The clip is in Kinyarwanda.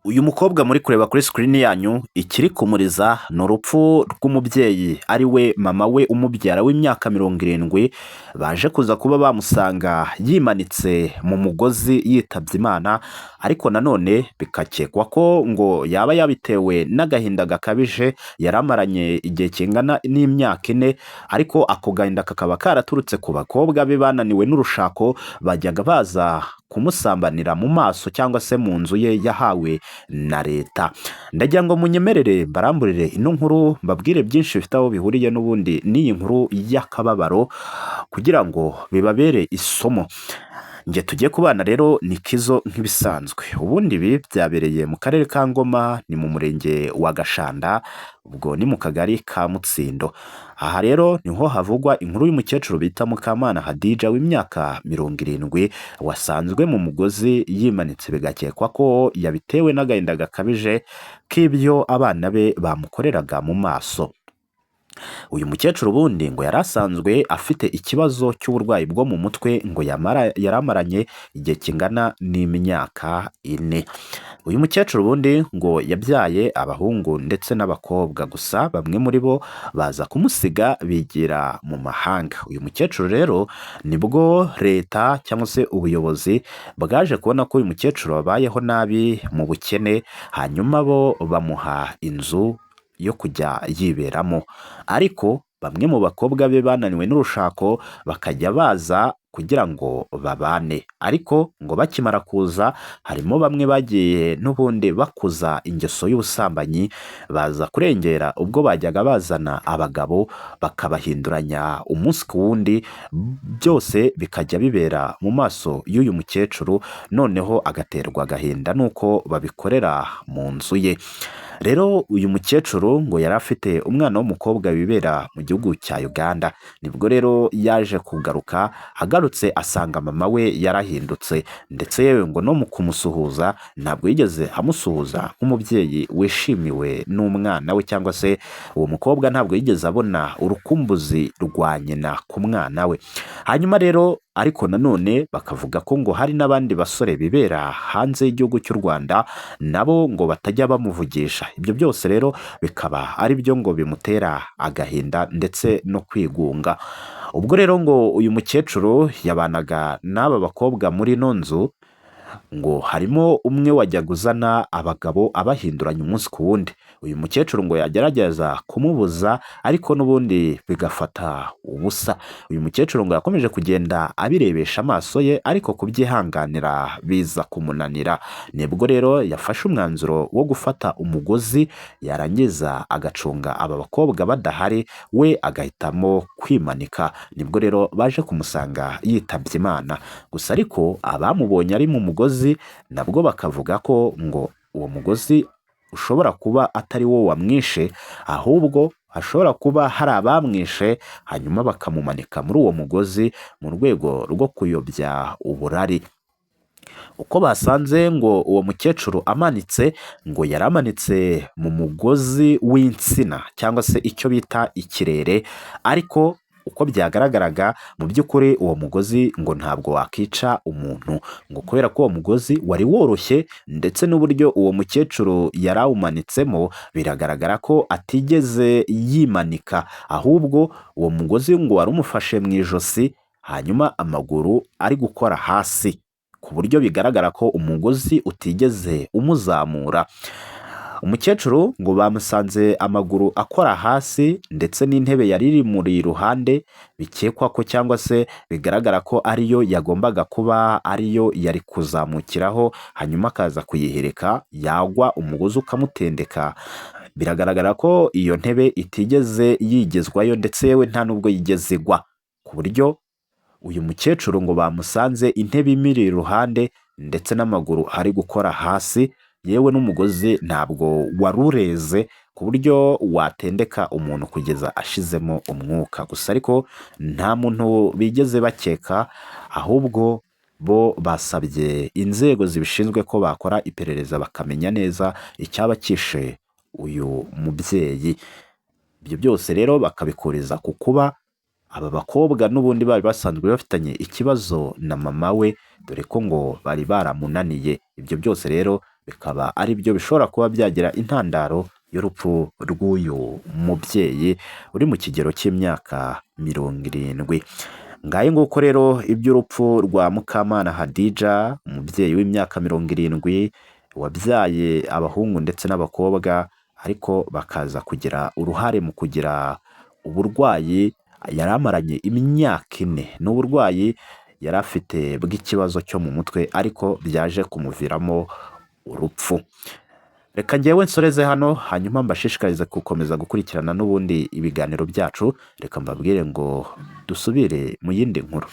Uyu mukobwa muri kureba kuri screen yanyu, ikiri kumuriza ni urupfu rw'umubyeyi ari we mama we umubyara w'imyaka 70, baje kuza kuba bamusanga yimanitse mu mugozi yitabye Imana, ariko nanone bigakekwa ko ngo yaba yabitewe n'agahinda gakabije yari amaranye igihe kingana n'imyaka 4, ariko ako gahinda kakaba karaturutse ku bakobwa be bananiwe n'urushako, bajyaga baza kumusambanira mu maso cyangwa se mu nzu ye yahawe na leta. Ndagira ngo munyemerere mbaramburire ino nkuru, mbabwire byinshi bifite aho bihuriye n'ubundi n'iyi nkuru y'akababaro kugira ngo bibabere isomo. Njye tugiye kubana rero ni Kizo nk'ibisanzwe. Ubundi ibi byabereye mu karere ka Ngoma, ni mu murenge wa Gashanda, ubwo ni mu kagari ka Mutsindo. Aha rero niho havugwa inkuru y'umukecuru bita Mukamana Hadija w'imyaka 70, wasanzwe mu mugozi yimanitse, bigakekwa ko yabitewe n'agahinda gakabije k'ibyo abana be bamukoreraga mu maso. Uyu mukecuru ubundi ngo yari asanzwe afite ikibazo cy'uburwayi bwo mu mutwe, ngo yari amaranye igihe kingana n'imyaka 4. Uyu mukecuru ubundi ngo yabyaye abahungu ndetse n'abakobwa, gusa bamwe muri bo baza kumusiga bigira mu mahanga. Uyu mukecuru rero nibwo leta cyangwa se ubuyobozi bwaje kubona ko uyu mukecuru abayeho nabi mu bukene, hanyuma bo bamuha inzu yo kujya yiberamo, ariko bamwe mu bakobwa be bananiwe n'urushako bakajya baza kugira ngo babane, ariko ngo bakimara kuza harimo bamwe bagiye n'ubundi bakuza ingeso y'ubusambanyi, baza kurengera ubwo bajyaga bazana abagabo bakabahinduranya umunsi ku wundi, byose bikajya bibera mu maso y'uyu mukecuru, noneho agaterwa agahinda n'uko babikorera mu nzu ye. Rero uyu mukecuru ngo yari afite umwana w'umukobwa wibera mu gihugu cya Uganda, nibwo rero yaje kugaruka, agarutse asanga mama we yarahindutse, ndetse yewe ngo no mu kumusuhuza ntabwo yigeze amusuhuza nk'umubyeyi wishimiwe n'umwana we, cyangwa se uwo mukobwa ntabwo yigeze abona urukumbuzi rwa nyina ku mwana we. Hanyuma rero ariko nanone bakavuga ko ngo hari n'abandi basore bibera hanze y'igihugu cy'u Rwanda nabo ngo batajya bamuvugisha. Ibyo byose rero bikaba ari byo ngo bimutera agahinda ndetse no kwigunga. Ubwo rero ngo uyu mukecuru yabanaga n'aba bakobwa muri ino nzu, ngo harimo umwe wajyaga uzana abagabo abahinduranya umunsi ku wundi. Uyu mukecuru ngo yagerageza kumubuza ariko n'ubundi bigafata ubusa. Uyu mukecuru ngo yakomeje kugenda abirebesha amaso ye, ariko kubyihanganira biza kumunanira. Nibwo rero yafashe umwanzuro wo gufata umugozi, yarangiza agacunga aba bakobwa badahari, we agahitamo kwimanika. Nibwo rero baje kumusanga yitabye Imana. Gusa ariko abamubonye ari mu mugozi nabwo bakavuga ko ngo uwo mugozi ushobora kuba atari wo wamwishe, ahubwo hashobora kuba hari abamwishe hanyuma bakamumanika muri uwo mugozi mu rwego rwo kuyobya uburari. Uko basanze ngo uwo mukecuru amanitse, ngo yari amanitse mu mugozi w'insina cyangwa se icyo bita ikirere, ariko uko byagaragaraga mu by'ukuri uwo mugozi ngo ntabwo wakica umuntu, ngo kubera ko uwo mugozi wari woroshye ndetse n'uburyo uwo mukecuru yari awumanitsemo biragaragara ko atigeze yimanika, ahubwo uwo mugozi ngo wari umufashe mu ijosi, hanyuma amaguru ari gukora hasi, ku buryo bigaragara ko umugozi utigeze umuzamura. Umukecuru ngo bamusanze amaguru akora hasi ndetse n'intebe yari iri muri iruhande, bikekwa ko cyangwa se bigaragara ko ariyo yagombaga kuba ariyo yari kuzamukiraho, hanyuma akaza kuyihirika, yagwa umugozi ukamutendeka. Biragaragara ko iyo ntebe itigeze yigezwayo ndetse yewe nta n'ubwo yigeze igwa, ku buryo uyu mukecuru ngo bamusanze intebe imuri iruhande ndetse n'amaguru ari gukora hasi, yewe n'umugozi ntabwo wari ureze ku buryo watendeka umuntu kugeza ashizemo umwuka. Gusa ariko nta muntu bigeze bakeka, ahubwo bo basabye inzego zibishinzwe ko bakora iperereza bakamenya neza icyaba cyishe uyu mubyeyi. Ibyo byose rero bakabikuriza ku kuba aba bakobwa n'ubundi bari basanzwe bafitanye ikibazo na mama we, dore ko ngo bari baramunaniye. Ibyo byose rero bikaba ari byo bishobora kuba byagira intandaro y'urupfu rw'uyu mubyeyi uri mu kigero cy'imyaka 70. Ngahe nguko rero iby'urupfu rwa Mukamana Hadija, umubyeyi w'imyaka 70 wabyaye abahungu ndetse n'abakobwa, ariko bakaza kugira uruhare mu kugira uburwayi yari amaranye imyaka 4. Ni uburwayi yari afite bw'ikibazo cyo mu mutwe ariko byaje kumuviramo urupfu. Reka ngewe nsoreze hano, hanyuma mbashishikarize gukomeza gukurikirana n'ubundi ibiganiro byacu, reka mbabwire ngo dusubire mu yindi nkuru.